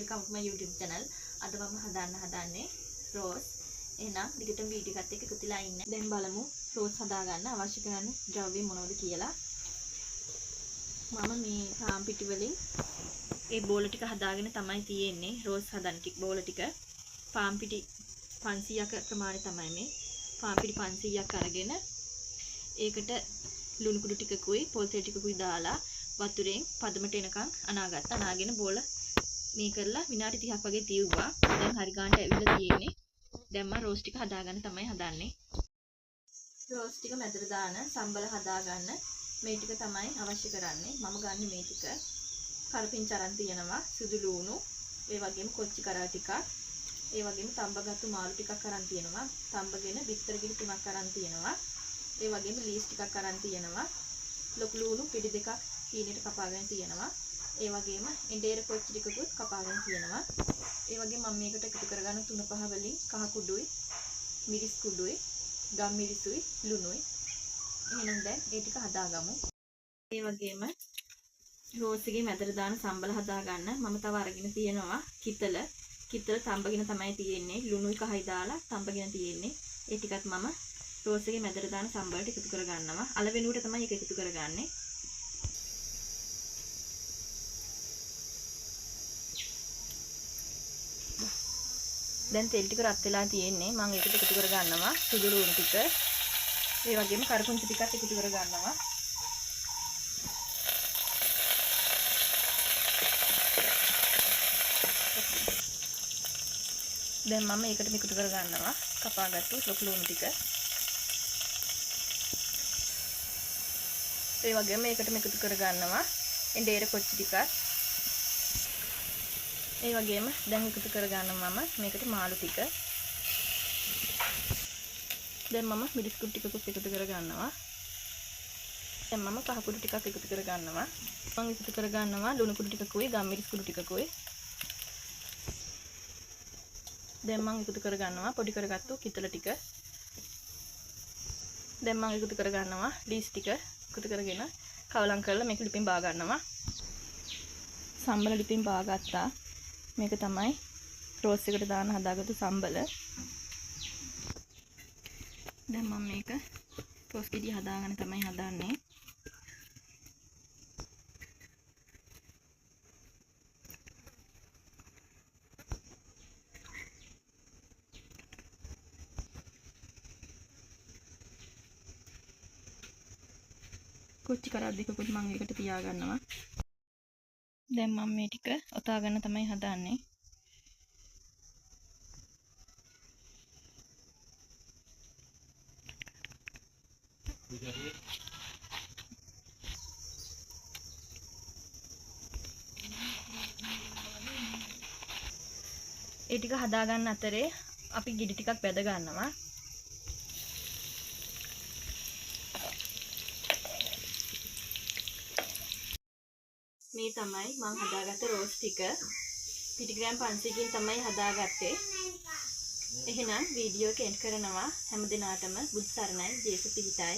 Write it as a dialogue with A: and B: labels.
A: Welcome to my YouTube channel. අද මම හදන්න හදන්නේ රෝස්. එහෙනම් දිගටම වීඩියෝ එකත් එක්ක එකතු වෙලා ඉන්න. දැන් බලමු රෝස් හදාගන්න අවශ්‍ය කරන ද්‍රව්‍ය මොනවද කියලා. මම මේ පාන් පිටි වලින් ඒ බෝල ටික හදාගෙන තමයි තියෙන්නේ. රෝස් හදන ටික බෝල ටික පාන් පිටි 500ක ප්‍රමාණය තමයි මේ. පාන් පිටි 500ක් අරගෙන ඒකට ලුණු කුඩු ටිකකුයි පොල් තෙල් ටිකකුයි දාලා වතුරෙන් පදමට එනකන් අනාගත්තා. අනාගෙන බෝල මේ කරලා විනාඩි 30ක් වගේ තියුවා. දැන් හරි ගානට ඇවිල්ලා තියෙන්නේ. දැන් මම රෝස් ටික හදාගන්න තමයි හදන්නේ. රෝස් ටික මැදට දාන සම්බල හදාගන්න මේ ටික තමයි අවශ්‍ය කරන්නේ. මම ගන්න මේ ටික. කරපිංච අරන් තියෙනවා, සුදු ලුණු, ඒ වගේම කොච්චි කරල් ටිකක්, ඒ වගේම තඹගත්තු මාළු ටිකක් අරන් තියෙනවා. තඹගෙන බිත්තර ගෙඩි තුනක් අරන් තියෙනවා. ඒ වගේම ලීස් ටිකක් අරන් තියෙනවා. ලොකු ලුණු පිටි දෙකක් හීනෙට කපාගෙන තියෙනවා. ඒ වගේම එඬේර කොච්චි ටිකකුත් කපාගෙන තියෙනවා. ඒ වගේම මම මේකට එකතු කරගන්න තුන පහ වලින් කහ කුඩුයි, මිරිස් කුඩුයි, ගම් මිරිසුයි, ලුණුයි. එහෙනම් දැන් ඒ ටික හදාගමු. ඒ වගේම රෝස් එකේ මැදට දාන සම්බල හදාගන්න මම තව අරගෙන තියෙනවා කිතල. කිතල තඹගෙන තමයි තියෙන්නේ. ලුණුයි කහයි දාලා තඹගෙන තියෙන්නේ. ඒ ටිකත් මම රෝස් එකේ මැදට දාන සම්බලට එකතු කරගන්නවා. අල වෙනුවට තමයි ඒක එකතු කරගන්නේ. දැන් තෙල් ටික රත් වෙලා තියෙන්නේ. මම ඒකට එකතු කරගන්නවා සුදු ලුණු ටික. ඒ වගේම කරපුංචි ටිකත් එකතු කරගන්නවා. දැන් මම ඒකට එකතු කරගන්නවා කපාගත්තු ලොකු ලුණු ටික. ඒ වගේම ඒකට එකතු කරගන්නවා එඬේර කොච්චි ටිකක්. ඒ වගේම දැන් එකතු කරගන්නවා මම මේකට මාළු ටික. දැන් මම මිරිස් කුඩු ටිකකුත් එකතු කරගන්නවා. දැන් මම කහ කුඩු ටිකක් එකතු කරගන්නවා. මම එකතු කරගන්නවා ලුණු කුඩු ටිකකුයි ගම් මිරිස් කුඩු ටිකකුයි. දැන් මම එකතු කරගන්නවා පොඩි කරගත්තු කිතල ටික. දැන් මම එකතු කරගන්නවා ලීස් ටික එකතු කරගෙන කවලම් කරලා මේක ලිපෙන් බා ගන්නවා. සම්බල ලිපෙන් බා ගත්තා. මේක තමයි රෝස් එකට දාන හදාගත්තු සම්බල. දැන් මම මේක රෝස් ගෙඩිය හදාගන්න තමයි හදන්නේ. කොච්චි කරක් දෙකකුත් මම ඒකට තියාගන්නවා. දැන් මම මේ ටික ඔතා ගන්න තමයි හදන්නේ. ඒ ටික හදා ගන්න අතරේ අපි ගෙඩි ටිකක් බැද ගන්නවා. මේ තමයි මං හදාගත්ත රෝස් ටික. පිටි ග්‍රෑම් 500කින් තමයි හදාගත්තේ. එහෙනම් වීඩියෝ එක එන්ඩ් කරනවා. හැම දිනාටම බුදු සරණයි, ජේසුස් පිහිටයි.